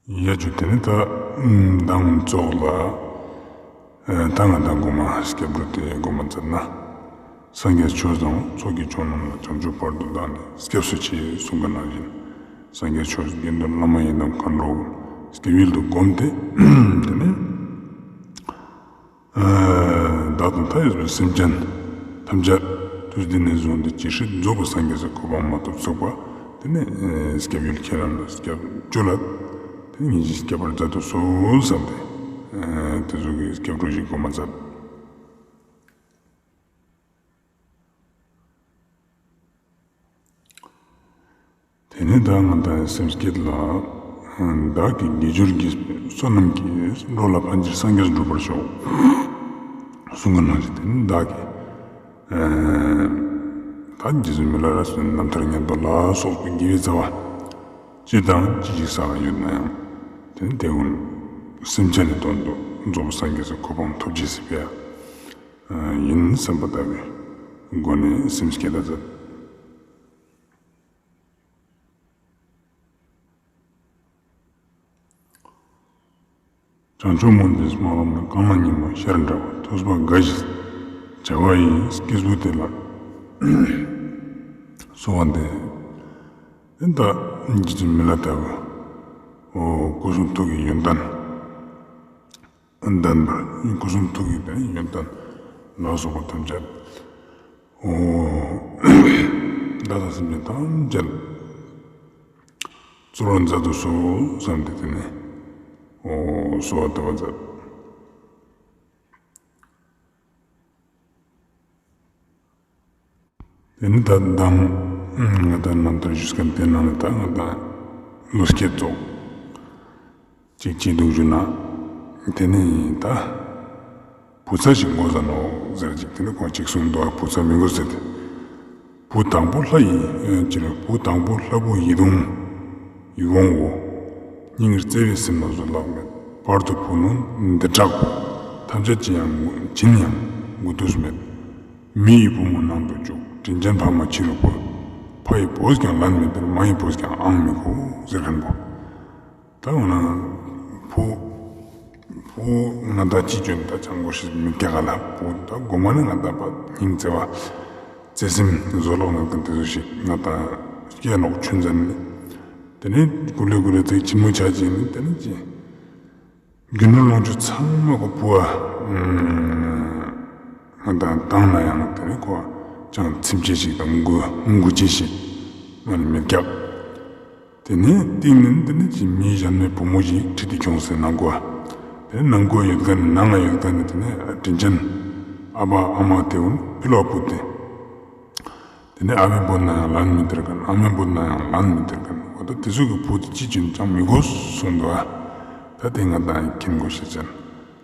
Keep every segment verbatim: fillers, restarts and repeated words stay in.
ཡ་ཇུ། དེ་ནི་ད་མདང་ཙོགས་ལ་ད་ང་དང་གོ་མ་སྐྱབས་འགྲོ་དེ་གོ་མ་མཛད་ན། སངས་རྒྱས་ཆོས་དང་ཚོགས་ཀྱི་མཆོག་རྣམས་ལ། བྱང་ཆུབ་བར་དུ་བདག་ནི་སྐྱབས་སུ་མཆི། གསུངས་པ་ནང་བཞིན། སངས་རྒྱས་ཆོས་དགེ་འདུན་བླ་མ་ཡི་དམ་མཁའ་འགྲོ་སྐྱབས་ཡུལ་དུ་བསྒོམས་ཏེ། དེ་ནི་བདག་དང་མཐའ་ཡས་པའི་སེམས་ཅན་ཐམས་ཅད་དུས་འདི་ནས་བཟུང་སྟེ་ཇི་སྲིད་རྫོགས་པའི་སངས་རྒྱས་སི་གོ་འཕང་མ་ཐོབ་ཚུགས་པ། དེ་ནི་སྐྱབས་ཡུལ་ཁྱེད་རང་ལ་སྐྱབས་བཅོལ་ལ། དེ་ནི་ངེད་ཀྱིས་སྐྱབས་པར་མཛད་དུ་གསོལ་བསམ་སྟེ། དེ་ཚོ་གི་སྐྱབས་འགྲོ་ཞིག་གོ་མ་མཛད། དེ་ནས་ད་ང་དང་སེམས་བསྐྱེད་ལ། བདག་གི་དགེ་སྦྱོར་གྱིས་བསོད་ནམས་ཀྱིས། འགྲོ་ལ་ཕན་ཕྱིར་སངས་རྒྱས་འགྲུབ་པར་ཤོག། གསུངས་པ་ནང་བཞིན་དེ་ནི་བདག་གི་ད་རྗེ་བཙུན་མི་ལ་རས་པའི་རྣམ་ཐར་ཉན་པ་ལ་སོགས་པའི་དགེ་བའི་རྩ་བ་ཅི་དང་ཅི་ཞིག་བསགས་ཡོད་ན་ཡང་། དེ་ནི་དེ་ཀུན་སེམས་ཅན་ནི་དོན་དུ་རྫོགས་པའི་སངས་རྒྱས་སི་གོ་འཕང་ཐོབ་ཅེས་སི་ཕིའ་ཡིན་བསམ་པ་ལྟ་བུའི་སྒོ་ནས་སེམས་བསྐྱེད་ད་མཛད། བྱང་ཆུབ་སྨོན་པའི་སྨོན་ལམ་ནི། གང་ལ་སྙིང་པོ་ཤར་འདྲ་བ། ཐོས་པ་འགའ་ཞིག་བྱ་བ་ཡི། སྐྱེས་བུ་དེ་ལ་གསོལ་བ་འདེབས། ད་རྗེ་བཙུན་མི་ལ་ལྟ་བུ་འོ་སྐུ་གསུང་ཐུགས་ཀྱི་ཡོན་ཏན་ལྡན་པ། སྐུ་གསུང་ཐུགས་ཀྱི་ཡོན་ཏན་ལ་སོགས་པ་ཐམས་ཅད་འོ་བདག་དང་སེམས་ཅན་ཐམས་ཅད་ཚོར་བར་མཛད་དུ་གསོལ་བསམ་སྟེ་དེ་ནས་འོ་གསོལ་བ་འདེབས་པ་མཛད། དེ་ནི་ད་མདང་ང་དང་རྣམ་ཐར་ཞུས་མཁན་དེ་ནང་ནས་ད་ང་དང་ལོ་སྐྱེས་ཙོགས་ཅིག་ཅི་འདུག་ཞུ་ན། དེ་ནི་ད་བུ་ཚ་ཞིག་དགོས་ས་ནོག་ཟེར་ཅིག་དེ་ནི་ཁོང་ཅིག་གསུངས་འདུག། བུ་ཚ་མི་དགོས་ཟེར་ཏེ། བུ་དང་པོ་ལྷ་ཡི་ཅི་རེད། བུ་དང་པོ་ལྷ་བུ་ཡིད་འོང་ཡིད་འོང་བོ། སྙིང་བརྩེ་བའི་སེམས་ལ་བཟོད་གླགས་མེད། བར་དུ་བུ་ནོར་འདི་དྲག་པོ། ཐམས་ཅད་ཅི་ཡང་བྱིན་ཡང་མགུ་ཏོས་མེད། མི་ཡི་བུ་མོ་ནང་དུ་བཅུག། དྲིན་ཅན་ཕ་མ་ཕྱི་རུ་བོར། ཕ་ཡི་བུས་ཀྱང་ལན་མི་སྟེར། མ་ཡི་བུས་ཀྱང་ཨང་མི་ཁུར་ཟེར་མཁན་བོ། ད་འོ་ན་བུ་བུ་ང་དང་ཅི་བྱོན་ད་ཅང་དགོས་ཤེས་མི་སྐྱ་ག་ལ། བུ་ད་གོ་མ་ནི་ང་དང་པ་སྙིང་བརྩེ་བ་བརྩེ་སེམས་བཟོད་གླགས་མེད་མཁན་དེ་ཚོ་ཞིག་ང་དང་སྐྱེ་ནོག་ཆུན་ཙམ་ནི། དེ་ནས་ཀུ་ལེ་ཀུ་ལེ་ཚིག་ཆེན་མོ་ཆ་ཅིག་ནི་དེ་ནས་ཅི། རྒྱུ་ནོར་ལོངས་སྤྱོད་ཚང་མ་གོ་བུ་བ་ང་དང་བཏང་ན་ཡང་དེ་ནས་ཁོ་ཅང་ཚིམ་ཅེས་ཞིག་དང་མགུ་མགུ་ཅེས་ཞིག་ང་ནི་མི་སྐྱབས། དེ་ནས་སྟིང་ནས་དེ་ནས་ཅི་མི་གཞན་མའི་བུ་མོ་ཞིག་ཁྲིད་དེ་ཁྱོངས་སེ་ནང་གོ། དེ་ནས་ནང་གོ་ཡོད་མཁན་ནང་ང་ཡོད་མཁན་དེ་ནས་དྲིན་ཅན་ཨ་ཕ་ཨ་མ་དེ་བོ་ཕི་ལོག་བུད་དེ། དེ་ནས་ཨ་མའི་བུ་ན་ཡང་ལན་མི་སྟེར་མཁན། ཨ་མའི་བུ་ན་ཡང་ལན་མི་སྟེར་མཁན། འོ་ད་དེ་ཚོ་གི་བུ་དེ་ཅི་བྱོན་ཅང་མི་དགོས་གསུངས་འདུག་ཨ། ད་དེ་ང་དང་མཁྱེན་དགོས་ཤེས་ཅན་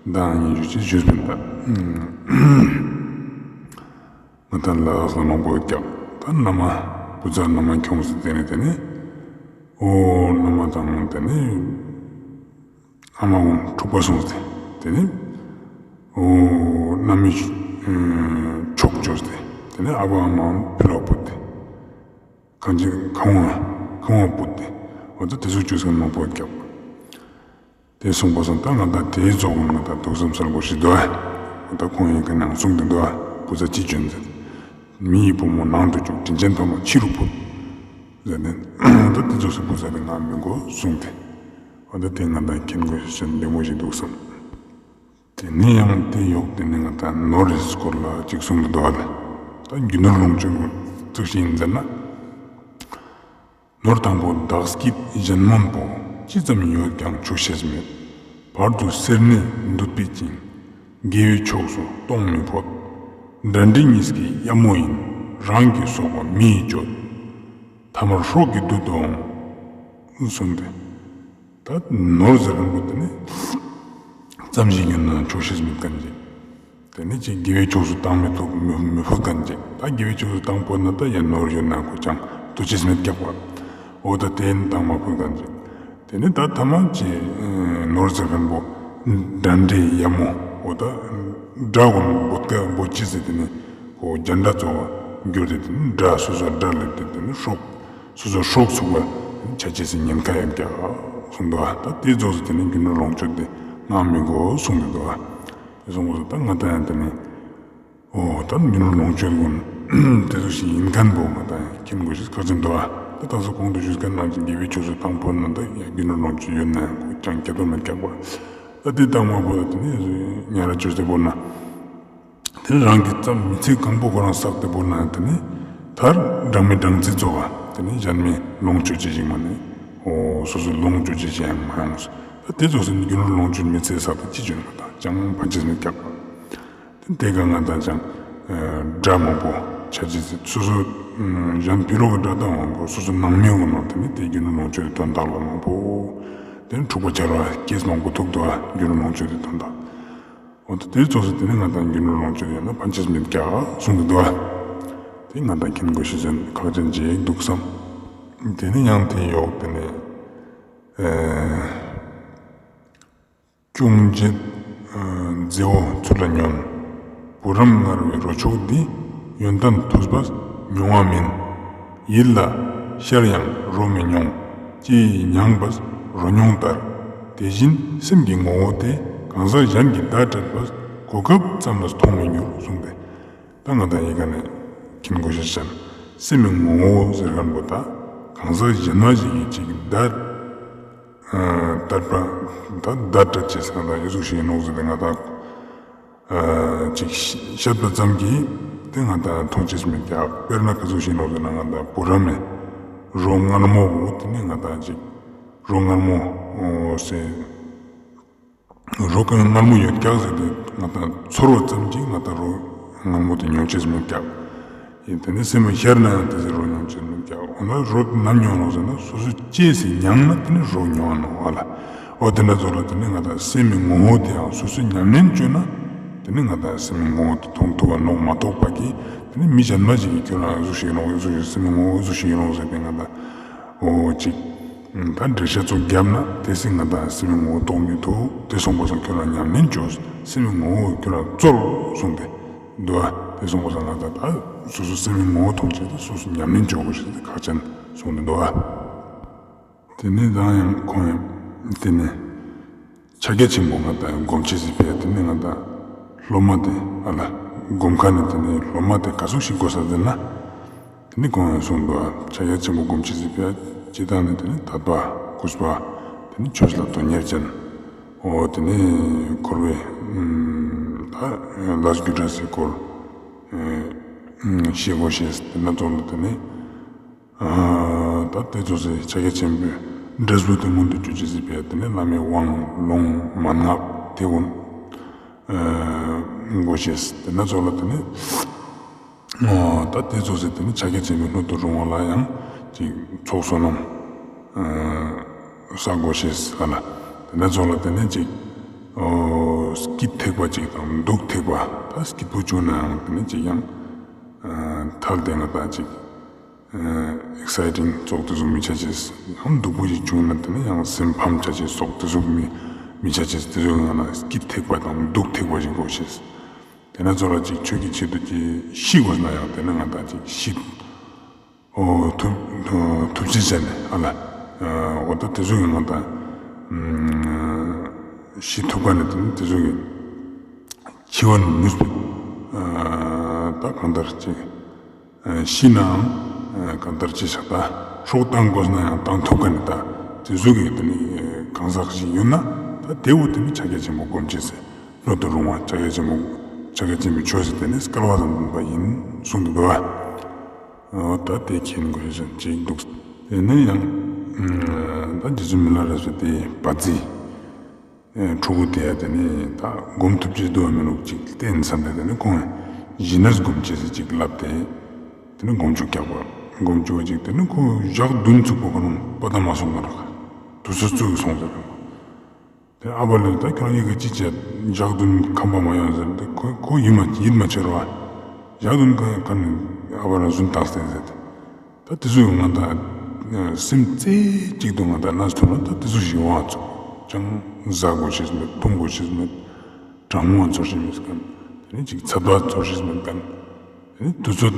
མདང་ཉིན་ཞུ་ཅེས་ཞུས་པིན་ད། ང་དང་ལ་དྭགས་ལ་མང་པོ་ཡོད་ཀྱག། ད་མནའ་མ་བུ་ཚ་མནའ་མ་ཁྱོངས་སེ་དེ་ནས་དེ་ནས་འོ་མནའ་མ་དང་དེ་ནས་ཨ་མ་འོ་འཁྲུག་པ་སོང་སྟེ་དེ་ནས་འོ་མནའ་མའི་ཕྱོགས་བཅོས་ཏེ་དེ་ནས་ཨ་ཕ་ཨ་མ་འོ་ཕི་ལོག་བུད་དེ་གང་ཅི་གང་བ་གང་བ་བུད་དེ་འོ་ད་དེ་ཚོ་བཅོས་མཁན་མང་པོ་ཡོད་ཀྱག། དེ་གསུངས་པ་སང་ད་ང་དང་དེའི་རྫོགས་ཀུན་ང་དང་ཐུགས་བསམ་སལ་དགོས་ཤེས་འདུག་ཨ། འོ་ད་ཁོང་ཡིན་མཁན་ནང་གསུངས་ཏེ་འདུག་ཨ། བུ་ཚ་ཅི་བྱོན་ཟེར། མི་ཡི་བུ་མོ་ནང་དུ་བཅུག། དྲིན་ཅན་ཕ་མ་ཕྱི་རུ་བོར། ཟེར་ནས་འོ་ད་དེ་ཚོ་སུ་བུ་ཚ་དེ་ང་མི་དགོས་གསུངས་ཏེ། འོ་ད་དེ་ང་དང་མཁྱེན་དགོས་ཤེས་ཅན་བདེ་མོ་ཞིག་འདུག་བསམ། དེ་ནས་ཡང་དེ་ཡོག་དེ་ནས་ང་དང་ནོར་རི་སྐོར་ལ་ཅིག་གསུངས་ཏེ་འདུག་ཨ། ད་རྒྱུ་ནོར་ལོངས་སྤྱོད་ཚིག་ཞིག་ཡིན་ཟེར་ན། ནོར་དང་པོ་བདག་སྐྱིད་གཞན་སྨོན་པོ། ཅི་ཙམ་ཡོད་ཀྱང་ཆོག་ཤེས་མེད། བར་དུ་སེར་སྣས་འདུད་པའི་ཅིང་། དགེ་བའི་ཕྱོགས་སུ་གཏོང་མི་ཕོད། འདྲ་འདྲེ་གཉིས་ཀྱི་གཡབ་མོ་ཡིན། རང་གི་སྲོག་པོ་མི་ཡིས་གཅོད། ཐ་མར་སྲོག་གི་བདུད་དུ་འོང་། གསུངས་ཏེ། ད་ནོར་ཟེར་མཁན་པོ་དེ་ནི་ཙམ་ཞིག་ཡོད་ན་ཆོག་ཤེས་མེད་མཁན་ཅིག། དེ་ནི་ཅིག་དགེ་བའི་ཕྱོགས་སུ་བཏང་མི་ཐུབ་མི་མི་ཕོད་མཁན་ཅིག། ད་དགེ་བའི་ཕྱོགས་སུ་བཏང་ཕོད་ན་ད་ཡང་ནོར་ཡོད་ན་ཁོ་ཅང་ཐུབ་ཅེས་མེད་ཀྱག་པ། འོ་ད་དེ་ནི་བཏང་མ་ཕོད་མཁན་ཅིག། དེ་ནི་ད་ཐ་མ་ཅིག་ནོར་ཟེར་མཁན་པོ་འདྲ་འདྲེ་གཡབ་མོ་འོ་ད་དགྲ་གུན་འབོད་ཀ་འབོད་ཅེས་ཟེར་དེ་ནི་ཁོ་རྒྱན་སྒྲ་གཙོ་བོ་གྱུར་ཏེ་དེ་ནི་དགྲ་སོ་སོ་དགྲ་ལེབ་སྟེ་དེ་ནི་སྲོག་སོ་སོ་སྲོག་ཚུགས་པ་ཆ་ཅེས་སི་ཉེན་ཁ་ཡོད་ཀྱག་ གསུངས་འདུག་པ། ད་དེ་ཙོགས་སུ་དེ་ནི་རྒྱུ་ནོར་ལོངས་སྤྱོད་དེ་མངའ་མི་དགོས་གསུངས་ཏེ་འདུག་པ། དེ་གསུངས་པ་ད་ང་ད་ཡང་དེ་ནི་འོ་ད་རྒྱུ་ནོར་ལོངས་སྤྱོད་ཀུན་དེ་ཙོགས་ཤིག་ཡིན་མཁན་པོ་ང་ད་ཡང་མཁྱེན་དགོས་ཤེས་ཁག་ཅན་འདུག་པ། ད་ད་སོ་གོང་དུ་ཞུས་མཁན་ནང་བཞིན་དགེ་བའི་ཆོས་སུ་བཏང་ཕོད་ན་ད་ཡང་རྒྱུ་ནོར་ལོངས་སྤྱོད་ཡོད་ན་ཡང་ཁོ་ཅང་ཁྱད་པར་མེད་ཀྱག་པ། ད་དེ་བཏང་མ་ཕོད་ད་དེ་ནི་ཉ་ར་བཅོས་ཏེ་བོར་ན། དེ་ནི་རང་གི་ཙམ་མི་ཚེ་གང་པོ་ཁོ་རང་བསགས་ཏེ་བོར་ན་དེ་ནི་མཐར་སྦྲང་མའི་སྦྲང་རྩི་ཙོགས་པ་དེ་ནི་གཞན་མའི་ལོངས་སྤྱོད་ཅེས་ཤིག་མ་ནི་འོ་སོ་སོའི་ལོངས་སྤྱོད་ཅེས་ཤིག་ཡང་མ་ཡོང་། ད་དེ་ཙོགས་སུ་ནི་རྒྱུ་ནོར་ལོངས་སྤྱོད་མི་ཚེ་བསགས་ཏེ་ཅི་བྱུང་ན་ད་ཅང་ཕན་ཅེས་མེད་ཀྱག་པ། དེ་དེ་ག་ང་ད་ཅང་དགྲ་མང་པོ་ཆ་ཅེས་སོ་སོ་གཞན་ཕི་ལོག་གི་དགྲ་དང་མང་པོ་སོ་སོ་ནང་མི་ཡོང་ན་དེ་ནི་དེ་རྒྱུ་ནོར་ལོངས་སྤྱོད་དེ་དོན་དག་ལ་མང་པོ་དེ་ནི་འཁྲུག་པ་ཆེ་ར་སྐྱེས་མང་པོ་ཐུག་འདུག་པ། རྒྱུ་ནོར་ལོངས་སྤྱོད་དེ་དོན་དག་འོ་ད་དེ་ཙོགས་སུ་དེ་ནི་ང་ད་རྒྱུ་ནོར་ལོངས་སྤྱོད་ཡོད་ན་ཕན་ཅེས་མེད་ཀྱག་གསུངས་ཏེ་འདུག་པ། དེ་ང་ད་མཁྱེན་དགོས་ཤེས་ཅན་ཁག་ཅན་ཅིག་འདུག་བསམ། དེ་ནི་ཡང་དེ་ཡོག་དེ་ནི་ཨེ་ཅུང་བརྗེད་མཛེ་བོ་ཚུར་ལ་ཉོན། བུ་རམ་མངར་བའི་རོ་མཆོག་འདི། ཡོན་ཏན་ཐོས་པས་མྱོང་བ་མིན། ཡིད་ལ་ཤར་ཡང་རོ་མི་མྱོང་། ཅི་ཡིས་མྱངས་པས་རོ་མྱོང་ལྟར། དེ་བཞིན་སེམས་ཀྱི་ངོ་བོ་དེ། གང་ཟག་གཞན་གྱི་བརྡ་སྤྲད་པས། གོ་སྐབས་ཙམ་ལས་མཐོང་མི་འགྱུར་གསུངས་ཏེ། ད་ང་ད་ཡི་ག་ནས་མཁྱེན་དགོས་ཤེས་ཅན་སེམས་ཀྱི་ངོ་བོ་ཟེར་མཁན་པོ་ད་གང་ཟག་གཞན་མ་ཞིག་གིས་ཅིག་བརྡ་ཨ་བརྡ་པ་ད་བརྡ་སྤྲད་ཅེས་ང་ད་ཡི་ཟུག་ཞིག་ཡིན་ནོག་ཟེར་ཏེ་ང་ད་ཨ་ཅིག་བཤད་པ་ཙམ་གྱིས་དེ་ང་ད་མཐོང་ཅེས་མེད་ཀྱག། དཔེར་ན་ག་ཟུག་ཞིག་ཡིན་ནོག་ཟེར་ན་ང་ད་བུ་རམ་མེ་རོ་མངར་མོ་བོ་དེ་ནི་ང་ད་ཅིག་རོ་མངར་མོ་ཟེར་རོ་མངར་མོ་ཡོད་ཀྱག་ཟེར་ཏེ་ང་ད་ཚོར་བ་ཙམ་གྱིས་ང་ད་རོ་མངར་མོ་དེ་མྱོང་ཅེས་མེད་ཀྱག། ཡིན་དེ་ནི་སེམས་ཤར་ན་ཡང་དེ་ཟེར་རོ་མྱོང་ཅེས་མེད་ཀྱག། འོ་ན་རོ་ནམ་མྱོང་ནོག་ཟེར་ན་སོ་སོ་ཅེས་སི་མྱངས་ན་དེ་ནི་རོ་མྱོང་ནོག་ཨ་ལ། འོ་དེ་འདྲ་ཚོ་ལ་དེ་ནི་ང་ད་སེམས་མི་ངོ་བོ་དེ་ཡང་སོ་སོས་ཉམས་ལེན་བཅོས་ན་དེ་ནི་ང་ད་སེམས་མི་ངོ་བོ་དེ་མཐོང་ཐུབ་པ་ནོག་མ་གཏོགས་པ་གི་དེ་ནི་མི་གཞན་མ་ཞིག་གིས་ཁྱོད་རང་ཡི་ཟུག་ཞིག་ཡིན་ནོག་ཡི་ཟུག་ཞིག་སེམས་མི་ངོ་བོ་ཡི་ཟུག་ཞིག་ཡིན་ནོག་ཟེར་ཏེ་ང་ད་འོ་ཅིག་ད་འགྲེལ་བཤད་ཚོ་བརྒྱབ་ན་དེ་སེམས་ང་ད་སེམས་མི་ངོ་བོ་རྟོགས་མི་ཐུབ། དེ་སོང་པ་སང་ཁྱོད་རང་ཉམས་ལེན་བཅོས་སེམས་མི་ངོ་བོ་ཁྱོད་རང་ཚོར་གསུངས་ཏེ་འདུག་པ། དེ་སོང་པ་སང་ང་ད་ད་སོ་སོ་སེམས་མི་ངོ་བོ་མཐོང་ཅེས་དེ་སོ་སོ་ཉམས་ལེན་བཅོ་དགོས་ཤེས་དེ་ཁག་ཅན་གསུངས་ཏེ་འདུག་པ། དེ་ནས་ད་ཡང་ཁོང་ཡང་དེ་ནས་ཕྱག་རྒྱ་ཆེན་པོ་ང་ད་སྒོམ་ཅེས་སི་ཕི་ཡ་དེ་ནས་ང་ད་སློབ་མ་དེ་ཨ་ལ་སྒོམ་མཁན་ནི་དེ་ནས་སློབ་མ་དེ་ག་ཟུག་ཞིག་དགོས་ས་ཟེར་ན། དེ་ནི་གོང་ཡང་གསུངས་འདུག་པ། ཕྱག་རྒྱ་ཆེན་པོ་སྒོམ་ཅེས་སི་ཕི་ཡ་སྤྱིར་བཏང་ནི་དེ་ནི་དད་པ་གུས་པ་དེ་ནི་ཆོས་ལ་དོན་གཉེར་ཅན། འོ་དེ་ནི་འཁོར་བའི་ད་ལས་རྒྱུ་འབྲས་སི་སྐོར་ཤེས་དགོས་ཤེས་དེ་ན་ཙོགས་ལ་དེ་ནི་ད་དེ་ཙོགས་སི་ཕྱག་རྒྱ་ཆེན་པོའི་འབྲས་བུ་དེ་མངོན་དུ་གྱུར་ཅེས་སི་ཕི་ཡ་དེ་ནི་བླ་མའི་དབང་ལུང་མན་ངག་དེ་ཀུན་དགོས་ཤེས་དེ་ན་ཙོགས་ལ་དེ་ནི། ད་དེ་ཙོགས་སི་དེ་ནི་ཕྱག་རྒྱ་ཆེན་པོའི་སྣོད་དུ་རུང་བ་ལ་ཡང་ཅིག་ཚོགས་བསོད་ནམས་བསགས་དགོས་ཤེས་ཨ་ལ། དེ་ན་ཙོགས་ལ་དེ་ནི་ཅིག་སྐྱིད་ཐེག་པ་ཅིག་དང་སྡུག་ཐེག་པ་ད་སྐྱིད་པོ་བྱུང་ན་ཡང་དེ་ནི་ཅིག་ཡང་ཐལ་དེ་ན་ད་ཅིག་ཨེག་སའི་ཊིང་ཙོགས་དེ་ཟུག་མི་ཆ་ཅེས། ཡང་སྡུག་པོ་ཞིག་བྱུང་ན་དེ་ནི་ཡང་སེམས་ཕམ་ཆ་ཅེས་ཙོགས་དེ་ཟུག་མི་མི་ཆ་ཅེས་དེ་ཟུག་ང་ན་སྐྱིད་ཐེག་པ་དང་སྡུག་ཐེག་པ་ཞིག་དགོས་ཤེས། དེ་ན་ཙོགས་ལ་ཅིག་ཆོས་ཀྱི་ཆེད་དུ་ཅིག་ཤི་དགོས་ན་ཡང་དེ་ནི་ང་ད་ཅིག་ཤི་འོ་ཐུབ་ཐུབ་ཅེས་བྱས་ནས་ཨ་ལ། འོ་ད་དེ་ཚོ་གི་ང་ད་ཤི་ཐུབ་ཀ་ནས་དེ་ནི་དེ་ཚོ་གི་འཆི་བ་ནི་ནུས་པ་ད་གང་ལྟར་ཅིག་ཤི་ནའང་གང་ལྟར་ཅིག་བྱ་ད་སྲོག་བཏང་དགོས་ན་ཡང་བཏང་ཐུབ་ཀ་ནས་ད་དེ་ཚོ་གི་དེ་ནི་གང་ཟག་ཞིག་ཡོད་ན་ད་དེ་བོ་དེ་ནི་ཕྱག་རྒྱ་ཆེན་པོ་སྒོམ་ཅེས་སི་སྣོད་དུ་རུང་བ་ཕྱག་རྒྱ་ཆེན་པོ་ཕྱག་རྒྱ་ཆེན་པོའི་ཆོས་སི་དེ་ནི་སྐལ་བ་དང་ལྡན་པ་ཡིན་གསུངས་ཏེ་འདུག་པ། འོ་ད་དེ་མཁྱེན་དགོས་ཤེས་ཅིག་འདུག་དེ་ནས་ཡང་ད་རྗེ་བཙུན་མི་ལ་རས་པ་དེ་བ་ཙི་ཕྲུ་གུ་དེ་ཡ་དེ་ནས་ད་སྒོམ་ཐུབ་ཅེས་འདུག་པ་མི་ནུག་ཅིག་བསྟན་བསམ་སྟེ་དེ་ནས་ཁོང་ཞི་གནས་སྒོམ་ཅེས་སི་ཅིག་ལབ་སྟེ་དེ་ནས་སྒོམ་ཆུ་རྒྱག་པ་སྒོམ་ཆུ་བ་ཅིག་དེ་ནས་ཁོ་ཞག་བདུན་ཚུགས་པ་ཁོ་རང་པ་ད་མ་སོང་ན་རག་དུས་ཚོད་ཚུགས་སོང་ཟེར། དེ་ཨ་བ་ལེ་ད་ཁྱོད་རང་ཡི་གེ་ཅི་བྱས་ཞག་བདུན་ཁམས་པ་མ་ཡོང་ཟེར་ཏེ་ཁོ་ཁོ་ཡིད་མ་ཡིད་མ་ཆེས་རོ། ཞག་བདུན་ཁ་ཁ་ནས་ཨ་བ་རང་རྫུན་བཏང་སྟེ་ཟེར་ཏེ། ད་དེ་ཚོ་ཡང་ང་ད་སེམས་རྩེ་གཅིག་ཏུ་ང་ད་ན་ཐུབ་ན་ད་དེ་ཚོ་ཞིག་དབང་ཚོགས་ཅང་ཟ་དགོས་ཤེས་མེད་འཐུང་དགོས་ཤེས་མེད་གྲང་མོ་ཚོར་ཤེས་མེད་མཁན་དེ་ནས་ཅིག་ཚ་བ་ཚོར་ཤེས་མེད་མཁན་དེ་ནས་དུས་ཚོད་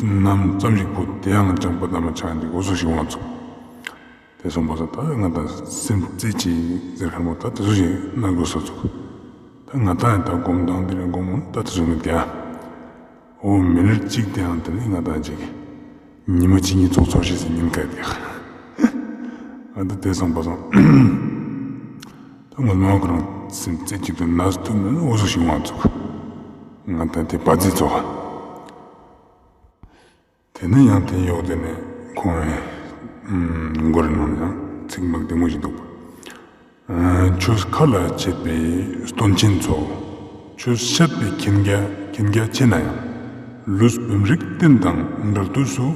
ནམ་ཙམ་ཞིག་པོ་དེ་ཡང་ཅང་པ་ད་མ་ཆགས་འདི་འོ་ཚོ་ཞིག་དབང་ཚོགས། དེ་སོང་པ་སང་ད་ང་ཏང་སེམས་རྩེ་གཅིག་ཟེར་ཁན་པོ་ད་དེ་ཟུག་ཞིག་ན་དགོས་ས་ཚུགས། ད་ང་ཏང་ཡང་ད་སྒོམ་དང་དེ་རིང་སྒོམ་ད་དེ་ཟུག་མེད་ཀྱག། འོ་མི་ནིཊ་གཅིག་དེའང་དེ་ནི་ང་ཏང་ཅིག་ཉི་མ་གཅིག་གཉིས་ཚོགས་ཚོགས་ཤེས་སི་ཉེན་ཁ་ཡོད་ཀྱག། ཨ་ད་དེ་སོང་པ་སང་ད་ངོ་མ་ཁོ་རང་སེམས་རྩེ་གཅིག་ཏུ་ན་ཐུབ་ན་འོ་ཟུག་ཞིག་ཡོང་ཚུགས། ང་ཏང་དེ་བ་ཛི་ཚོགས། དེ་ནས་ཡང་དེ་ཡོག་དེ་ནས་ཁོང་མགོ་རེ་ནང་ཡང་ཚིག་མ་བདེ་མོ་ཞིག་འདུག་པ། ཆོས་ཁ་ལ་འཆད་པའི་སྟོན་ཆེན་ཚོ། ཆོས་བཤད་པའི་མཁྱེན་རྒྱ་མཁྱེན་རྒྱ་ཆེ་ན་ཡང་། ལུས་བུམ་རིགས་རྟེན་དང་འབྲལ་དུས་སུ།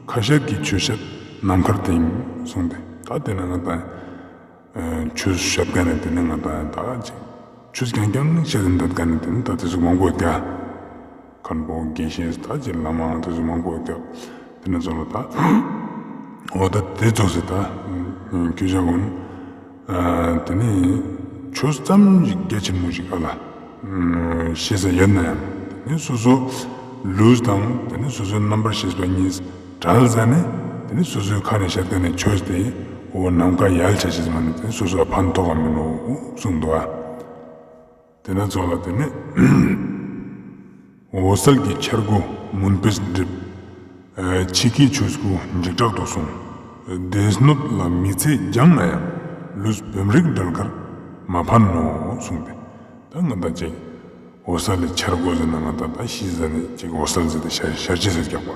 ཁ་ཤས་ཀྱིས་ཆོས་བཤད་ནམ་མཁར་དེངས། གསུངས་ཏེ། ད་དེ་ན་ང་ཏང་ཆོས་བཤད་མཁན་ནི་དེ་ནི་ང་ཏང་ད་ཅིག་ཆོས་རྐྱང་རྐྱང་བཤད་དེ་འདོད་མཁན་ནི་དེ་ནི་ད་དེ་ཟུག་མང་པོ་ཡོད་ཀྱག། མཁན་པོ་དགེ་བཤེས་ད་ཅིག་བླ་མ་དེ་ཟུག་མང་པོ་ཡོད་ཀྱག། དེ་ནི་ཚོ་ལ་ད་འོ་ད་དེ་ཚོགས་སེ་ད་ཁྱོད་ཅག་གུན་དེ་ནི་ཆོས་ཙམ་ཞིག་རྒྱ་ཆེན་མོ་ཞིག་ཨ་ལ་ཤེས་ས་ཡོད་ན་ཡང་དེ་ནི་སོ་སོ་ལུས་དང་དེ་ནི་སོ་སོའི་རྣམ་པར་ཤེས་པ་གཉིས་བྲལ་ཟ་ནས་དེ་ནི་སོ་སོའི་ཁ་ནས་བཤད་མཁན་ནི་ཆོས་དེ་འོ་ནམ་མཁའ་ཡལ་ཆ་ཤེས་མ་ནི་དེ་ནི་སོ་སོ་ཕན་ཐོགས་ག་མི་ནོག་གསུངས་འདུག་ཨ། དེ་ན་ཚོགས་ལ་དེ་ནི་འོད་གསལ་གྱི་འཆར་སྒོ་མུན་པས་བསྒྲིབས། ཕྱི་སྐྱེས་ཆོས་སྐུ་འཇིགས་སྐྲག་ཏུ་སོང་། སྡེ་སྣོད་ལ་མི་ཚེ་སྦྱངས་ན་ཡང་། ལུས་བུམ་རིགས་འབྲལ་ཁར་མ་ཕན་ནོ་གསུངས་ཏེ། ད་ང་ཏང་ཅིག་འོད་གསལ་ལ་འཆར་སྒོ་ཟེར་ན་ང་ཏང་ད་ཤི་ཟ་ནས་ཅིག་འོད་གསལ་ཟེར་ཏེ་ཤར་ཤར་ཅེས་ཟེར་རྒྱག་པ།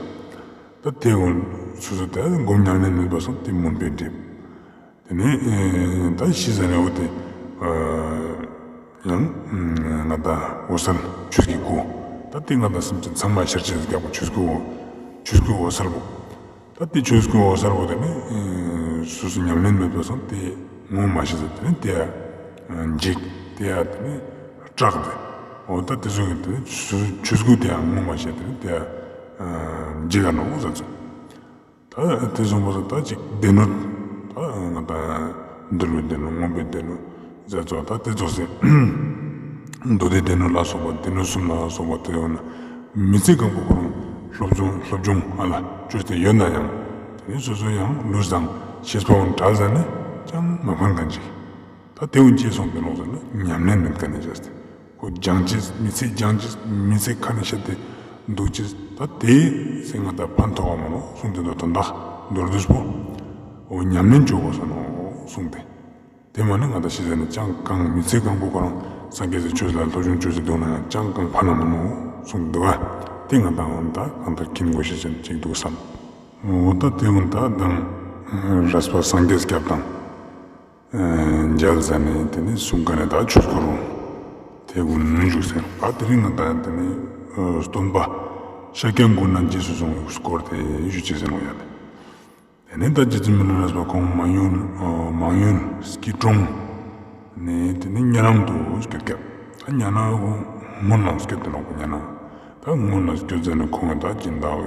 ད་དེ་གུན་སོ་སོ་ད་སྒོམ་ཉམས་ལེན་མེད་པ་སོང་དེ་མུན་པས་བསྒྲིབས། དེ་ནས་ད་ཤི་ཟ་ནས་འོ་དེ་ཡང་ང་ཏང་འོད་གསལ་ཆོས་ཀྱི་སྐུ། ད་དེ་ང་ཏང་སེམས་ཅན་ཚང་མ་ཤར་ཅེས་ཟེར་རྒྱག་པ་ཆོས་སྐུ་འོ། ཆོས་སྐུ་འོད་གསལ་པོ། ད་དེ་ཆོས་སྐུ་འོད་གསལ་པོ་དེ་ནི་སོ་སོ་ཉམས་ལེན་མེད་པ་སོང་དེ་ངོ་མ་ཤེས་ཟེར་དེ་ནི་དེ་ཡང་འཇིགས་དེ་ཡང་དེ་ནི་སྐྲག་དེ། འོ་ད་དེ་ཚོ་གི་དེ་ནི་ཆོས་སྐུ་དེ་ཡང་ངོ་མ་ཤེས་དེ་ནི་དེ་ཡང་འཇིགས་ག་ནོག་ཟེར་ཚུལ། ད་དེ་སོང་པ་སང་ད་ཅིག་སྡེ་སྣོད་ད་ང་ཏང་འདུལ་བའི་སྡེ་སྣོད་མངོན་པའི་སྡེ་སྣོད་ཟེར་ཚོགས་ད་དེ་ཚོགས་སེ་མདོ་སྡེ་སྡེ་སྣོད་ལ་སོགས་པ་སྡེ་སྣོད་གསུམ་ལ་སོགས་པ་དེ་ཡོད་ན་མི་ཚེ་གང་པོ་ཁོ་རང་སློབ་སྦྱོང་སློབ་སྦྱོང་ཨ་ལ་བཅོས་ཏེ་ཡོད་ན་ཡང་དེ་ནི་སོ་སོ་ཡང་ལུས་དང་ཤེས་པ་འོ་བྲལ་ཟ་ནས་ཅང་མ་ཕན་མཁན་ཅིག། ད་དེ་འོ་ཅི་སོང་དེ་ནོག་ཟེར་ན་ཉམས་ལེན་མེད་མཁན་ནི་བྱས་ཏེ། ཁོ་སྦྱང་ཅེས་མི་ཚེ་སྦྱང་ཅེས་མི་ཚེ་ཁ་ནས་བཤད་དེ་འདུག་ཅེས་ད་དེ་སེམས་ང་ད་ཕན་ཐོགས་པ་མ་ནོག་གསུངས་ཏེ་འདུག་དོན་དག་མདོར་བསྡུས་པོ། འོ་ཉམས་ལེན་བཅོ་དགོས་ས་ནོག་གསུངས་ཏེ། དེ་མ་ནི་ང་ད་ཤི་ཟ་ནས་ཅང་གང་མི་ཚེ་གང་པོ་ཁོ་རང་སངས་རྒྱས་སི་ཆོས་ལ་སློབ་སྦྱོང་བཅོས་ཏེ་འདུག་ན་ཡང་ཅང་གང་ཕན་མ་ནོག་གསུངས་འདུག་ག། དེ་ང་ད་འོ་ད་གང་ལྟར་མཁྱེན་དགོས་ཤེས་ཅན་ཅིག་འདུག་བསམ། འོ་ད་དེ་འོ་ད་དང་རས་པ་སངས་རྒྱས་སྐྱབས་དང་། མཇལ་ཟ་ནས་དེ་ནི་གསུང་མཁན་ནི་ད་ཆོས་སྐོར་རུ་དེ་གུན་ནུ་བཞུགས་ཟེར་ཨ་དེ་རིང་ང་ད་དེ་ནི་སྟོན་པ་ཤཱཀྱ་གུ་ཎ་རྗེས་སུ་བཟུང་བའི་སྐོར་དེ་ཞུ་ཅེས་ཟེར་ནོག་ཡ་ལེ། དེ་ནི་ད་རྗེ་བཙུན་མི་ལ་རས་པ་ཁོང་མང་ཡུལ་མང་ཡུལ་སྐྱིད་གྲོང་ནས་དེ་ནི་ཉེ་རང་དུ་སྐྱོད་སྐྱབས་ད་ཉེ་རང་ཁོང་སྔོན་ལ་སྐྱོད་དེ་ནོག་པ་ཉེ་རང་། ད་སྔོན་ལ་སྐྱོད་ཟ་ནས་ཁོང་ད་སྦྱིན་བདག་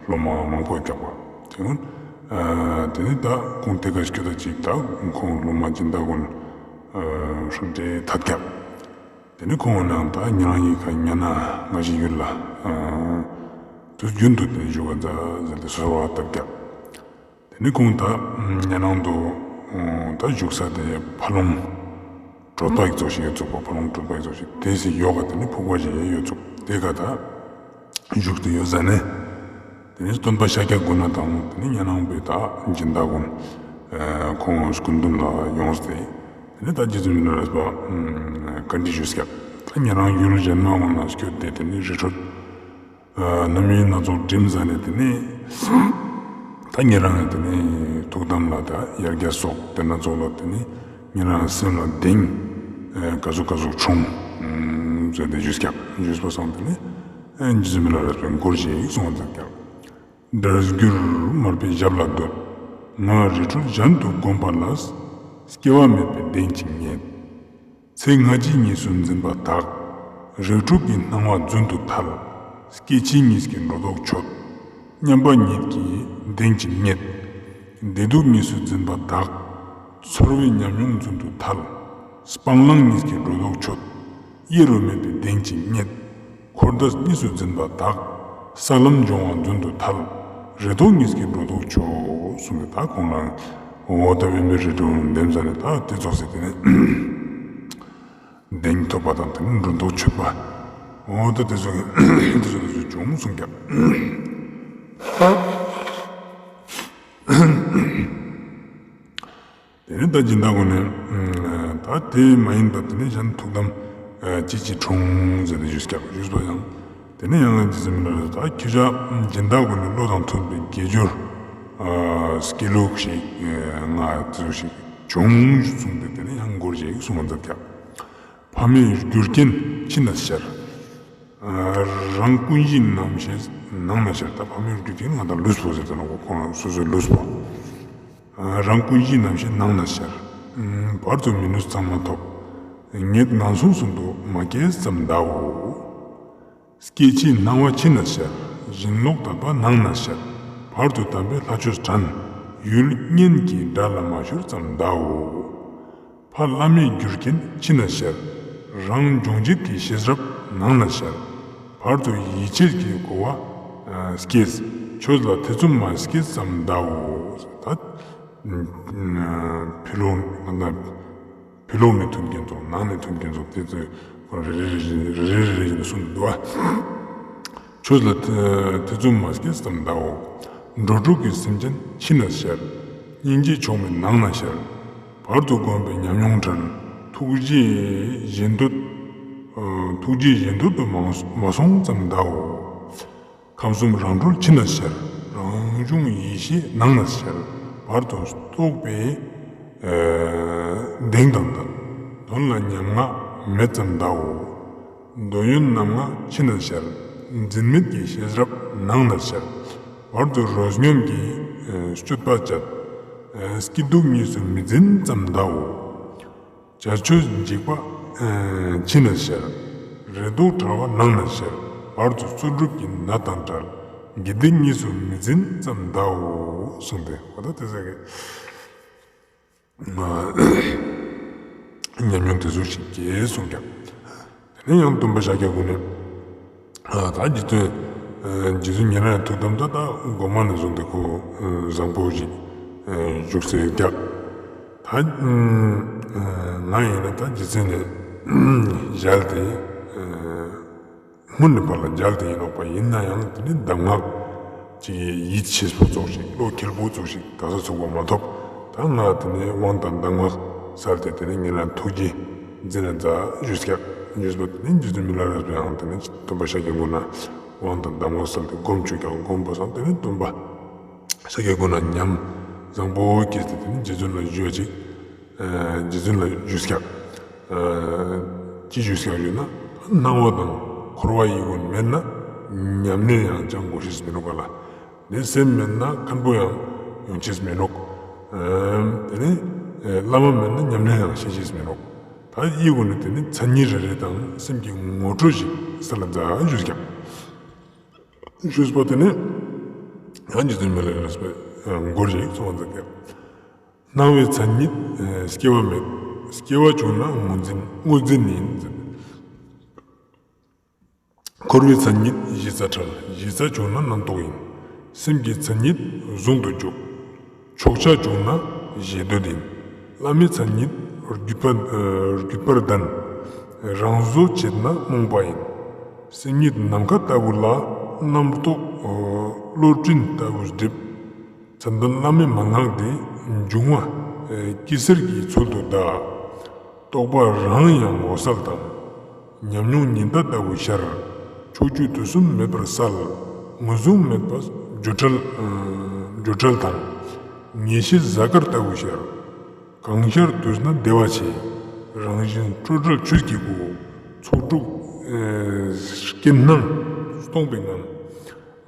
སློབ་མ་མང་པོ་སྐྱོད་པ། དེ་སྔོན་དེ་ནི་ད་ཁོང་དེ་ཀ་སྐྱོད་ད་ཅིག་ད་ཁོང་སློབ་མ་སྦྱིན་བདག་ཀུན་ཧྲུལ་ཏེ་ཐད་སྐྱབས། དེ་ནི་ཁོང་ནང་ད་ཉེ་རང་ཡི་ཁ་ཉེ་ན་ང་ཞིག་ཡུལ་ལ་དུས་རྒྱུན་དུ་དེ་བཞུགས་པ་མཛད་ཟེར་ཏེ་གསོལ་བ་བཏབ་སྐྱབས། དེ་ནི་ཁོང་ད་ཉེ་རང་དུ་ད་བཞུགས་ས་དེ་ཕ་ལོང་གྲོད་པ་ཡི་ཚོགས་ཤིག་ཡོད་ཚུགས་པ། ཕ་ལོང་གྲོད་པ་ཡི་ཚོགས་ཤིག་དེ་སི་ཡོག་ག་དེ་ནི་ཕུག་པ་ཞིག་ཡོད་ཚུགས་དེ་ག་ད་བཞུགས་ཏེ་ཡོད་ཟ་ནས། དེ་ནི་སྟོན་པ་ཤཱཀྱ་གུ་ཎ་དང་དེ་ནི་ཉེ་རང་པོའི་ད་སྦྱིན་བདག་ཀུན་ཁོང་སྐུ་མདུན་ལ་ཡོངས་ཏེ་དེ་ནི་ད་རྗེ་བཙུན་མི་ལ་རས་པ་བཀའ་འདྲི་ཞུས་སྐབས་ད་ཉེ་རང་ཡུལ་གཞན་མ་ཀུན་ལ་སྐྱོད་དེ་དེ་ནི་རི་ཁྲོད་རྣམ་གཡེང་སྣ་ཚོགས་འགྲིམས་ཟ་ནས་དེ་ནི་ད་ཉེ་རང་དེ་ནི་ཐུགས་དམ་ལ་ད་ཡར་རྒྱས་སོགས་དེ་སྣ་ཚོགས་ལ་དེ་ནི་ཉེ་རང་སེམས་ལ་གདེང་ག་ཟུག་ག་ཟུག་བྱུང་ཟེར་ཏེ་ཞུས་སྐབས་ཞུས་པ་སང་དེ་ནི་རྗེ་བཙུན་མི་ལ་རས་པའི་མགུར་ཞིག་གསུངས་པ་མཛད་སྐབས། སྒྲ་སྒྱུར་མར་པའི་ཞབས་ལ་འདུད། ང་རི་ཁྲོད་གཞན་དུ་བསྒོམས་པ་ལ། སྐྱེ་བ་མེད་པའི་གདེང་ཅིག་རྙེད། ཚེ་སྔ་ཕྱི་གཉིས་སུ་འཛིན་པ་དག། རིགས་དྲུག་གི་སྣང་བ་རྫུན་དུ་ཐལ། སྐྱེ་འཆི་གཉིས་ཀྱི་སྒྲོ་འདོགས་ཆོད། མཉམ་པ་ཉིད་ཀྱི་གདེང་ཅིག་རྙེད། བདེ་སྡུག་གཉིས་སུ་འཛིན་པ་དག། ཚོར་བའི་ཉམས་མྱོང་རྫུན་དུ་ཐལ། སྤང་བླང་གཉིས་ཀྱི་སྒྲོ་འདོགས་ཆོད། གཡེལ་བ་མེད་པའི་གདེང་ཅིག་རྙེད། འཁོར་འདས་གཉིས་སུ་འཛིན་པ་དག། ས་ལམ་སྦྱོང་བ་རྫུན་དུ་ཐལ། རེ་དོགས་གཉིས་ཀྱི་སྒྲོ་འདོགས་ཆོད། གསུངས་ཏེ་ད་ཁོང་རང་ འོ་ད་དབེན་པའི་རི་ཁྲོད་འདེམས་ས་ནས་ད་དེ་ཙོགས་སེ་དེ་ནས་གདེང་ཐོབ་པ་དང་དེ་ནས་སྒྲོ་འདོགས་ཆོད་པ། འོ་ད་དེ་ཙོགས་དེ་ཙོགས་དེ་ཙོགས་བྱུང་གསུངས་ཀྱག། དེ་ནས་ད་སྦྱིན་བདག་ཀུན་ནས་ད་དེ་མ་ཡིན་པ་དེ་ནས་གཞན་ཐུགས་དམ་ཅི་ཅི་འཁྲུངས་ཟེར་ཏེ་ཞུས་ཀྱག། ཞུས་པ་ཡང་དེ་ནས་ཡང་རྗེ་བཙུན་མི་ལ་རས་ད་ཁྱོད་ཅག་སྦྱིན་བདག་ཀུན་ནས་བློ་དང་མཐུན་པའི་དགེ་སྦྱོར་སྐྱེ་ལུགས་ཤིག་ང་ཚོ་ཞིག་བྱུང་གསུངས་ཏེ་དེ་ནས་ཡང་མགུར་ཞིག་གསུངས་མཛད་ཀྱག། ཕ་མའི་རྒྱུ་རྐྱེན་ཅི་ན་ཤར། རང་ཀུན་གཞིའི་རྣམ་ཤེས་ནང་ན་ཤར། ད་ཕ་མའི་རྒྱུ་རྐྱེན་ང་དང་ལུས་པོ་ཟེར་ཏེ་ནོག་གོ། ཁོང་རང་སོ་སོའི་ལུས་པོ། རང་ཀུན་གཞིའི་རྣམ་ཤེས་ནང་ན་ཤར། བར་དུ་མི་ནུས་གཙང་མ་ཐོབ། ངེད་ངན་སོང་གསུམ་དུ་མ་སྐྱེས་ཙམ་གདའོ། སྐྱེ་འཆིའི་སྣང་བ་ཕྱི་ན་ཤར། ཞེན་ལོག་དག་པ་ནང་ན་ཤར། བར་དུ་དམ་པའི་ལྷ་ཆོས་དྲན། ཡུལ་གཉེན་གྱི་དགྲ་ལ་མ་ཤོར་ཙམ་གདའོ། ཕ་བླ་མའི་རྒྱུ་རྐྱེན་ཕྱི་ན་ཤར། རང་འབྱུང་བྱེད་ཀྱི་ཤེས་རབ་ནང་ན་ཤར། བར་དུ་ཡིད་ཆེས་ཀྱི་གོ་བ་སྐྱེས། ཆོས་ལ་ཐེ་ཚོམ་མ་སྐྱེས་ཙམ་གདའོ། ད་ཕི་ལོག་ཕི་ལོག་ནས་མཐུན་རྐྱེན་ཚོགས། ནང་ནས་མཐུན་རྐྱེན་ཚོགས། དེ་ཚོས་རེ་རེ་རེ་བཞིན་གསུངས་འདུག་པ། ཆོས་ལ་ཐེ་ཚོམ་མ་སྐྱེས་ཙམ་གདའོ། འགྲོ་དྲུག་གི་སེམས་ཅན་ཕྱི་ན་ཤར། སྙིང་རྗེ་མཆོག་མེད་ནང་ན་ཤར། བར་དུ་བསྒོམས་པའི་ཉམས་མྱོང་དྲན། ཐུགས་རྗེ་གཞན་འདོད་ཐུགས་རྗེ་གཞན་འདོད་དུ་མ་སོང་ཙམ་གདའོ། ཁམས་གསུམ་རང་གྲོལ་ཕྱི་ན་ཤར། རང་བྱུང་ཡེ་ཤེས་ནང་ན་ཤར། བར་དུ་རྟོགས་པའི་གདེང་དང་ལྡན། དོན་ལ་ཉམ་ང་མེད་ཙམ་གདའོ། འདོད་ཡོན་རྣམ་ལྔ་ཕྱི་ན་ཤར། འཛིན་མེད་ཀྱི་ཤེས་རབ་ནང་ན་ཤར། བར་དུ་རོ་སྙོམས་ཀྱི་སྤྱོད་པ་སྤྱད། སྐྱིད་སྡུག་གཉིས་སུ་མི་འཛིན་ཙམ་གདའོ། བྱ་སྤྱོད་འཇིགས་པ་ཕྱི་ན་ཤར། རེ་དོགས་བྲལ་བ་ནང་ན་ཤར། བར་དུ་རྩོལ་སྒྲུབ་ཀྱི་ནད་དང་བྲལ། དགེ་སྡིག་གཉིས་སུ་མི་འཛིན་ཙམ་གདའོ་གསུངས་ཏེ། འོ་ད་དེ་ཟེར་གི། ཉམས་མྱོང་དེ་ཚོ་ཞིག་སྐྱེས་གསུངས་ཀྱག། དེ་ནས་ཡང་སྟོན་པ་ཤཱཀྱ་གུ་ནས་ད་རྗེ་བཙུན་རྗེ་བཙུན་ཉེ་རང་ཐུགས་དམ་ད་ད་གོ་མ་ནས་བཟུང་སྟེ་ཁོ་བཟང་པོ་ཞིག་བཞུགས་སེ་ཀྱག། ད་ང་ཡིན་ན་ད་རྗེ་བཙུན་ནས་མཇལ་ཏེ་སྔོན་ནས་ཕར་ལ་མཇལ་ཏེ་ཡིན་ནོག་པ། ཡིན་ན་ཡང་དེ་ནི་གདམས་ངག་ཅིག་ཡིད་ཆེས་པོ་ཙོགས་ཤིག་བློ་ཁེལ་པོ་ཙོགས་ཤིག་དག་ས་ཚུགས་པ་མ་ཐོབ། ད་ང་དེ་ནི་དབང་དང་གདམས་ངག་སལ་ཏེ་དེ་ནི་ཉེ་རང་ཐུགས་རྗེ་འཛིན་ན་མཛད་ཞུས་ཀྱག། ཞུས་པ་དེ་ནི་རྗེ་བཙུན་མི་ལ་རས་པའི་ཡང་དེ་ནི་སྟོན་པ་ཤཱཀྱ་གུ་ན་དབང་དང་གདམས་ངག་སལ་ཏེ་སྒོམ་བཅུག་ཀྱག། སྒོམ་པ་སང་དེ་ནི་སྟོན་པ་ཤཱཀྱ་གུ་ན་ཉམས་བཟང་པོ་སྐྱེས་ཏེ་དེ་ནི་རྗེ་བཙུན་ལ་ཞུས་ཅིག། རྗེ་བཙུན་ལ་ཞུས་ཀྱག། ཅི་ཞུས་ཀྱག་ཞུས་ན། སྣང་བ་དང་འཁོར་བ་ཡི་ཀུན་མེད་ན། ཉམས་ལེན་ཡང་སྦྱང་དགོས་ཤེས་མི་ནུག་ག་ལ། དེ་སེམས་མེད་ན་མཁན་པོ་ཡང་ཡོང་ཅེས་མི་ནུག། དེ་ནི་བླ་མ་མེད་ན་ཉམས་ལེན་ཡང་ཤེས་ཅེས་མི་ནུག། ད་ཡི་ཀུན་ནི་དེ་ནི་མཚན་ཉིད་རེ་རེ་དང་སེམས་ཀྱི་ངོ་སྤྲོད་ཞིག་སལ་ལ་མཛད་ཞུས་ཀྱག། ཞུས་པ་དེ་ནི་ཡང་རྗེ་བཙུན་མི་ལ་རས་པའི་མགུར་ཞིག་གསུངས་མཛད་ཀྱག། སྣང་བའི་མཚན་ཉིད་སྐྱེ་བ་མེད། སྐྱེ་བ་བྱུང་ན་དངོས་འཛིན་དངོས་འཛིན་ཡིན། འཁོར་བའི་མཚན་ཉིད་གཞི་རྩ་བྲལ། གཞི་རྩ་བྱུང་ན་རྣམ་རྟོག་ཡིན། སེམས་ཀྱི་མཚན་ཉིད་ཟུང་དུ་འཇུག། ཕྱོགས་ཆ་བྱུང་ན་ཞེ་འདོད་ཡིན། བླ་མའི་མཚན་ཉིད་བརྒྱུད་པ་བརྒྱུད་པར་ལྡན། རང་བཟོ་བྱེད་ན་རྨོངས་པ་ཡིན། སེམས་ཉིད་ནམ་མཁའ་ལྟ་བུ་ལ། རྣམ་རྟོག་བློ་སྤྲིན་ལྟ་བུ་སྒྲིབ། མཚན་དོན་བླ་མའི་མན་ངག་འདི། འབྱུང་བ་སྐྱི་སེར་གྱི་ཚུལ་དུ་གདའ། རྟོག་པ་རང་ཡང་ངོ་གསལ་དང་། ཉམས་མྱོང་ཉི་ཟླ་ལྟ་བུ་ཤར། ཕྱོགས་བཅུ་དུས་གསུམ་མེད་པར་གསལ། ངོས་བཟུང་མེད་པ་སྦྱོར་བྲལ་སྦྱོར་བྲལ་དང་། ངེས་ཤེས་གཟའ་སྐར་ལྟ་བུ་ཤར། གང་ཤར་དུས་ན་བདེ་བ་ཆེ། རང་བཞིན་སྤྲོས་བྲལ་ཆོས་ཀྱི་སྐུ། ཚོགས་དྲུག་རྐྱེན་སྣང་སྟོང་པའི་ངང་།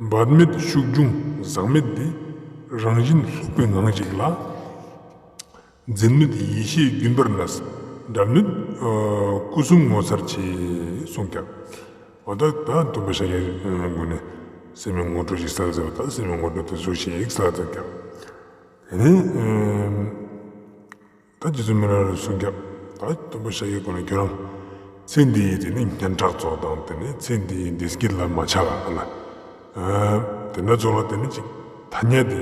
འབད་མེད་ཤུགས་འབྱུང་ཟག་མེད་འདི། རང་བཞིན་ལྷུག་པའི་ངང་ཞིག་ལ། འཛིན་མེད་ཡེ་ཤེས་རྒྱུན་པར་གནས། འབྲལ་མེད་སྐུ་གསུམ་ངོ་མཚར་ཆེ། གསུངས་ཀྱག། འོ་ད་ད་སྟོན་པ་ཤཱཀྱ་གུ་ནས་སེམས་ཀྱི་ངོ་སྤྲོད་ཅིག་སལ་ཟེར་བ། ད་སེམས་ཀྱི་ངོ་སྤྲོད་དེ་ཚོ་ཞིག་སལ་ཟེར་ཀྱག། དེ་ནས་ད་རྗེ་བཙུན་མི་ལ་རས་པས་གསུངས་ཀྱག། ད་སྟོན་པ་ཤཱཀྱ་གུ་ན་ཁྱོད་རང་ཚེ་འདིའི་དེ་ནི་སྙན་གྲགས་ཚོགས་དང་དེ་ནི་ཚེ་འདིའི་བདེ་སྐྱིད་ལ་མ་ཆགས་ལ། དེ་འདྲ་ཚོགས་ལ་དེ་ནི་ཅིག་ཐ་སྙད་དེ་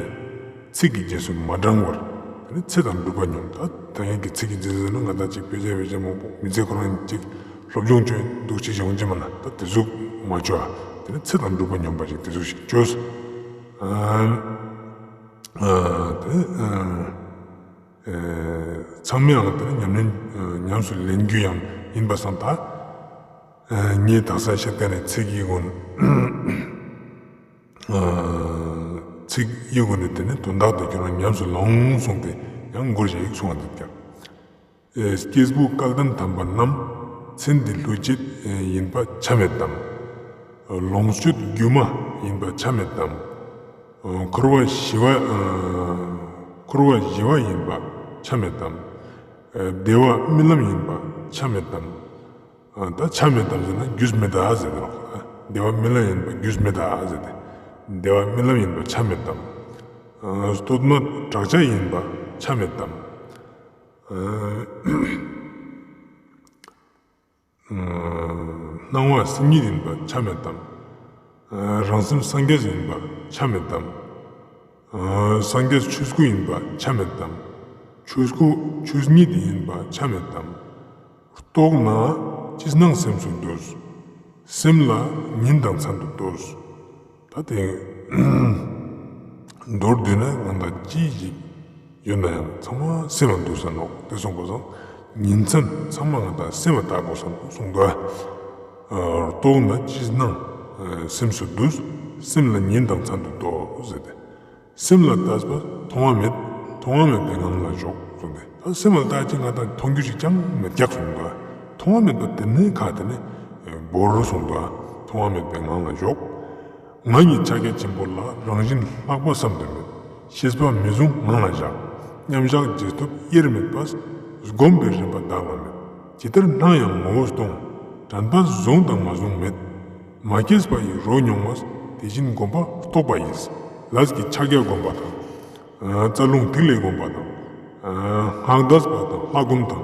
ཚིག་གི་རྗེས་སུ་མ་འབྲང་བར་ དེ་ནི་ཚེ་དང་སྒྲུབ་པ་སྙོམས། ད་ད་ཡན་གྱི་ཚིག་གི་རྗེས་ཟེར་ན་ང་ད་ཅིག་དཔེ་ཆ་དཔེ་ཆ་མང་པོ་མི་ཚེ་ཁོ་རང་ཅིག་སློབ་སྦྱོང་བྱོས་འདུག་ཅིག་ཡོང་ཅི་མ་ན་ད་དེ་ཟུག་མ་བྱོས་ཨ། དེ་ནི་ཚེ་དང་སྒྲུབ་པ་སྙོམས་པ་ཅིག་དེ་ཟུག་ཞིག་བྱོས། ཨ་ཨ་དེ་ཨ་ཨ་ཚང་མས་ཡང་དེ་ནི་ཉམས་ལེན་ཨ་ཉམས་སུ་ལེན་རྒྱུ་ཡང་ཡིན་པ་སང་ད་ཨ་ངས་དག་ས་བཤད་མཁན་ནི་ཚིག་གི་ཀུན། ཚིག་གཡུག་གུན་ནི་དེ་ནི་དོན་དག་དེ་ཁྱོད་རང་ཉམས་སུ་ལོངས་གསུངས་ཏེ་ཡང་མགུར་ཞིག་གསུངས་པ་འདུག་ཀྱང་། སྐྱེས་བུ་སྐལ་ལྡན་དམ་པ་རྣམས། མཚན་འདི་ལྷུ་བྱེད་ཡིན་པ་ཆ་མེད་དམ། ལོངས་སྤྱོད་སྒྱུ་མ་ཡིན་པ་ཆ་མེད་དམ། འཁོར་བ་ཞི་བ་འཁོར་བ་ཞི་བ་ཡིན་པ་ཆ་མེད་དམ། བདེ་བ་རྨི་ལམ་ཡིན་པ་ཆ་མེད་དམ། ད་ཆ་མེད་དམ་ཟེར་ན་རྒྱུས་མེད་ད་ཟེར་ཏེ་ནོག་བདེ་བ་རྨི་ལམ་ཡིན་པ་རྒྱུས་མེད་ད་ཟེར་ཏེ། བདེ་བ་རྨི་ལམ་ཡིན་པ་ཆ་མེད་དམ། བསྟོད་སྨད་བྲག་ཅ་ཡིན་པ་ཆ་མེད་དམ། སྣང་བ་སེམས་ཉིད་ཡིན་པ་ཆ་མེད་དམ། རང་སེམས་སངས་རྒྱས་ཡིན་པ་ཆ་མེད་དམ། སངས་རྒྱས་ཆོས་སྐུ་ཡིན་པ་ཆ་མེད་དམ། ཆོས་སྐུ་ཆོས་ཉིད་ཡིན་པ་ཆ་མེད་དམ། རྟོགས་ན་ཅི་སྣང་སེམས་སུ་འདུས། སེམས་ལ་ཉིན་དང་མཚན་དུ་ལྟོས། ད་དེ་མདོར་བསྡུས་ན་ང་ད་ཅི་ཞིག་ཡོད་ན་ཡང་ཚང་མ་སེམས་ལ་འདུས་ས་ནོག་དེ་སོང་པ་སང་ཉིན་མཚན་ཚང་མ་ང་ད་སེམས་ལ་བལྟ་དགོས་ས་ནོག་གསུངས་འདུག་རྟོགས་ན་ཅི་སྣང་སེམས་སུ་འདུས། སེམས་ལ་ཉིན་དང་མཚན་དུ་ལྟོས་ཟེར་ཏེ། སེམས་ལ་ལྟས་པ་མཐོང་བ་མེད། མཐོང་བ་མེད་པའི་ངང་ལ་ཞོག་གསུངས་ཏེ། ད་སེམས་ལ་ལྟ་ཅི་ང་ད་མཐོང་རྒྱུ་ཞིག་ཅང་མེད་ཀྱག་གསུངས་འདུག་མཐོང་བ་མེད་པ་དེ་ནི་ཁ་དེ་ནི་བོར་གསུངས་འདུག་མཐོང་བ་མེད་པའི་ངང་ལ་ཞོག་ང་ཉིད་ཕྱག་རྒྱ་ཆེན་པོ་ལ། རང་བཞིན་ལྷག་པ་བསམ་དུ་མེད། ཤེས་པ་མི་བཟུང་ངང་ལ་བཞག་མཉམ་བཞག་རྗེས་ཐོབ་དབྱེར་མེད་པ། སྒོམ་པའི་རིམ་པ་བདག་ལ་མེད། ཇི་ལྟར་སྣང་ཡང་ངོ་བོ་སྟོང་། དྲན་པ་བཟུང་དང་མ་བཟུང་མེད། མ་སྐྱེས་པ་ཡི་རོ་མྱོང་བ། དེ་བཞིན་སྒོམ་པ་རྟོགས་པ་ཡིས། ལས་ཀྱི་ཕྱག་རྒྱ་བསྒོམ་པ་དང་། རྩ་རླུང་ཐིག་ལེ་བསྒོམ་པ་དང་། སྔགས་བཟླས་པ་དང་ལྷ་སྒོམ་དང་།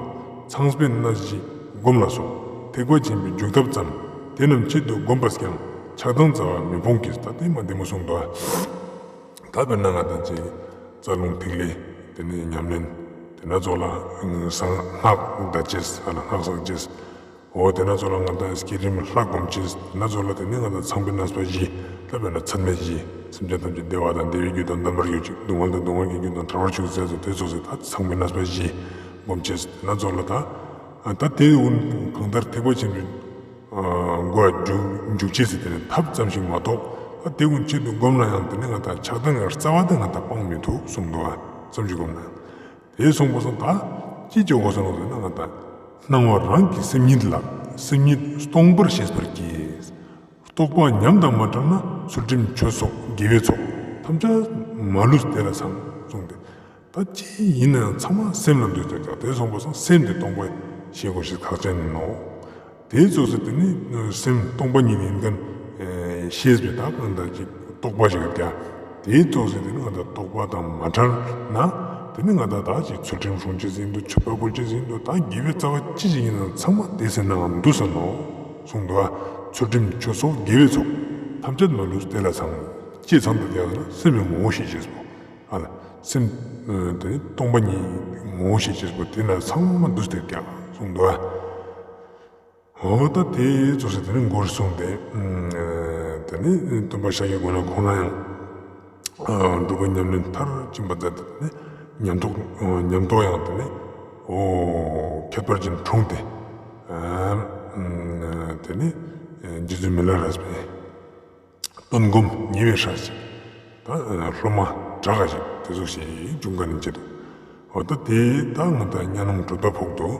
ཚངས་པའི་གནས་བཞི་སྒོམ་ལ་སོགས། ཐེག་པ་ཆེན་པོའི་འཇུག་ཐབས་ཙམ། དེ་རྣམས་ཆེད་དུ་བསྒོམ་པས་ཀྱང་། ཆགས་སྡང་རྩ་བ་མེད་སྤོང་གིས། ད་དེ་མ་བདེ་མོ་གསུངས་འདུག་ད་དཔེར་ན་ང་ད་ཅི་རྩ་རླུང་ཐིག་ལེ་དེ་ནི་ཉམས་ལེན། དེ་ན་ཚོགས་ལ་སྔགས་བཟླ་ཅེས་ཨ་ན་སྔགས་བསགས་ཅེས། འོ་དེ་ན་ཚོགས་ལ་ང་ད་བསྐྱེད་རིམ་ལྷ་སྒོམ་ཅེས། དེ་ན་ཚོགས་ལ་དེ་ནི་ང་ད་ཚངས་པའི་གནས་པ་བཞི། ད་དཔེར་ན་ཚད་མེད་བཞི། སེམས་ཅན་ཐམས་ཅད་བདེ་བ་དང་བདེ་བའི་རྒྱུ་དང་ལྡན་པར་གྱུར་ཅིག་སྡུག་བསྔལ་དང་སྡུག་བསྔལ་གྱི་རྒྱུ་དང་ཐར་བར་གྱུར་ཅིག་ཟེར་དེ་ཚོགས་སུ་ད་ཚངས་པའི་གནས་པ་བཞི་སྒོམ་ཅེས། དེ་ན་ཚོགས་ལ་ད་ད་དེ་ཀུན་གང་ལྟར་ཐེག་པ་ཆེན་པོའི་སྒོ་འཇུག་འཇུག་ཅེས་ཟེར་དེ་ནི་ཐབས་ཙམ་ཞིག་མ་གཏོགས། ད་དེ་ཀུན་ཆེད་དུ་བསྒོམ་ན་ཡང་དེ་ནི་ང་ད་ཆགས་སྡང་གི་རྩ་བ་དེ་ང་ད་སྤང་མི་ཐུབ་གསུངས་འདུག་བ། ཙམ་ཞིག་བསྒོམ་ན་ཡང་། དེ་སོང་པ་སང་ད་ཅི་བྱེད་དགོས་ཟེར་ན་ང་ད་སྣང་བ་རང་གི་སེམས་ཉིད་ལ་སེམས་ཉིད་སྟོང་པར་ཤེས་པར་གྱིས། རྟོག་པ་ཉམས་དང་མ་བྲལ་ན་ཚུལ་ཁྲིམས་ཆོས་སོགས་དགེ་བའི་ཚོགས་ཐམས་ཅད་མ་ལུས་དེ་ལ་ཚང་གསུངས་ཏེ། ད་ཅི་ཡིན་ན་ཡང་ཚང་མ་སེམས་ལ་འདུས་ཏེ་ཀྱང་དེ་སོང་པ་སང་སེམས་དེ་སྟོང་པ་ཤེས་དགོས་ཤེས་ཁག་ཅན་ཡིན་ནོ། དེའི་ཚོགས་སུ་དེ་ནི་སེམས་སྟོང་པ་ཉིད་ཡིན་མཁན་ཤེས་པའི་ད་གང་ལྟར་ཅིག་རྟོག་པ་ཞིག་ཡོད་ཀྱང་དེའི་ཚོགས་སུ་དེ་ནི་ང་ད་རྟོག་པ་དང་མ་བྲལ་ན་དེ་ནི་ང་ད་ད་ཅིག་ཚུལ་ཁྲིམས་སྲུང་ཅེས་ཡིན་འདུག་མཆོད་པ་འབུལ་ཅེས་ཡིན་འདུག་ད་དགེ་བའི་རྩ་བ་ཅི་ཞིག་ཡིན་ན་ཚང་མ་དེ་སེམས་ནང་འདུས་ས་ནོ་གསུངས་འདུག་ཚུལ་ཁྲིམས་ཆོས་སོགས་དགེ་བའི་ཚོགས་ཐམས་ཅད་མ་ལུས་དེ་ལ་ཚང་། ཅི་ཚང་དུ་ཡང་ན་སེམས་ཀྱི་ངོ་བོ་ཤེས་ཅེས་པོ། ཨ་ལ་སེམས་དེ་ནི་སྟོང་པ་ཉིད་ངོ་བོ་ཤེས་ཅེས་པོ་དེ་ན་ཚང་མ་འདུས་ཏེ་ཀྱང་གསུངས་འདུག་འོ་ད་དེ་ཚོགས་སུ་དེ་ནི་མགུར་གསུངས་ཏེ། དེ་ནི་སྟོན་པ་ཤཱཀྱ་གོ་ན་ཁོང་ན་ཡང་སྒྲུབ་པ་ཉམས་ལེན་མཐར་ཕྱིན་པ་མཛད་དེ་ནི་ཉམས་རྟོགས་ཉམས་རྟོགས་ཡང་དེ་ནི་འོ་ཁྱད་པར་ཅན་འཁྲུངས་ཏེ། དེ་ནི་རྗེ་བཙུན་མི་ལ་རས་པའི་སྟོན་སྒོམ་ཉེ་བའི་སྲས་ཤིག་ད་སློབ་མ་གྲགས་ཤིག་དེ་ཟུག་ཞིག་བྱུང་ག་ནི་བྱེད་དོ། འོ་ད་དེ་ད་ང་ད་གཉའ་ནང་གྲུབ་པ་ཕོག་ཏུ།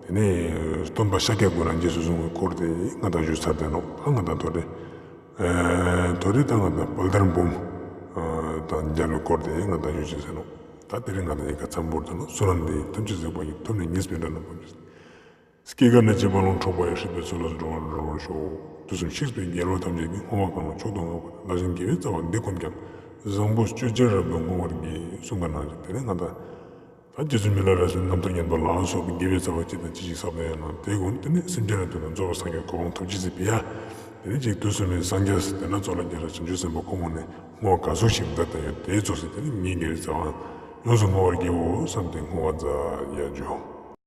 དེ་ནས་སྟོན་པ་ཤཱཀྱ་གོ་ན་རྗེས་སུ་བཟུང་བའི་སྐོར་དེ་ང་ད་ཞུས་ཚར་ཏེ་ནོག་ད་ང་ད་དོ་རེ། དོ་རེ་ད་ང་ད་དཔལ་ལྡན་འབུམ་དང་མཇལ་བའི་སྐོར་དེ་ང་ད་ཞུ་ཅེས་ཟེར་ནོག་ད་དེ་རིང་ང་ད་ཡི་ག་ཚམས་བོར་ཏེ་ནོག་བསོད་ནམས་འདི་ཡིས་ཐམས་ཅད་གཟིགས་པ་ཉིད། ཐོབ་ནས་ཉེས་པའི་དགྲ་རྣམས་ཕམ་བྱས། སྐྱེ་རྒ་ན་འཆིའི་རྦ་ཀློང་འཁྲུགས་པ་ཡི། སྲིད་པའི་མཚོ་ལས་འགྲོ་བ་སྒྲོལ་བར་ཤོག་དུས་གསུམ་གཤེགས་པའི་རྒྱལ་བ་ཐམས་ཅད་ཀྱིས། བསྔོ་བ་གང་ལ་མཆོག་ཏུ་བསྔགས་པ་དང་། བདག་གཞན་དགེ་བའི་རྩ་བ་འདི་ཀུན་ཀྱང་། བཟང་པོ་སྤྱོད་ཕྱིར་རབ་ཏུ་བསྔོ་བར་བགྱི། གསུངས་པ་ནང་བཞིན་དེ་ནས་ང་ད་ད་རྗེ་བཙུན་མི་ལ་རས་པའི་རྣམ་ཐར་ཉན་པ་ལ་སོགས་པའི་དགེ་བའི་རྩ་བ་ཅི་དང་ཅི་ཞིག་བསགས་པ་ཡིན་ན་དེ་ཀུན་དེ་ནི་སེམས་ཅན་ལ་དོན་དུ་རྫོགས་པའི་སངས་རྒྱས་གོ་འཕང་ཐོབ་ཅེས་སི་ཕི་ཡ། དེ་ནི་ཅིག་དུས་གསུམ་པའི་སངས་རྒྱས་དེ་ན་ཙོགས་ལ་རྒྱལ་སྲས་བྱང་ཆུབ་སེམས་དཔའ་ཁོང་ངོ་ནས་བསྔོ་བ་ག་ཟུག་ཞིག་མཛད་དེ་ཡོད་དེའི་ཚོགས་སུ་དེ་ནི་ངའི་དགེ་བའི་རྩ་བ། ཡོངས་སུ་བསྔོ་བར་བགྱིའོ་བསམ་སྟེ་བསྔོ་བ་མཛད་ཡ་ཇུ།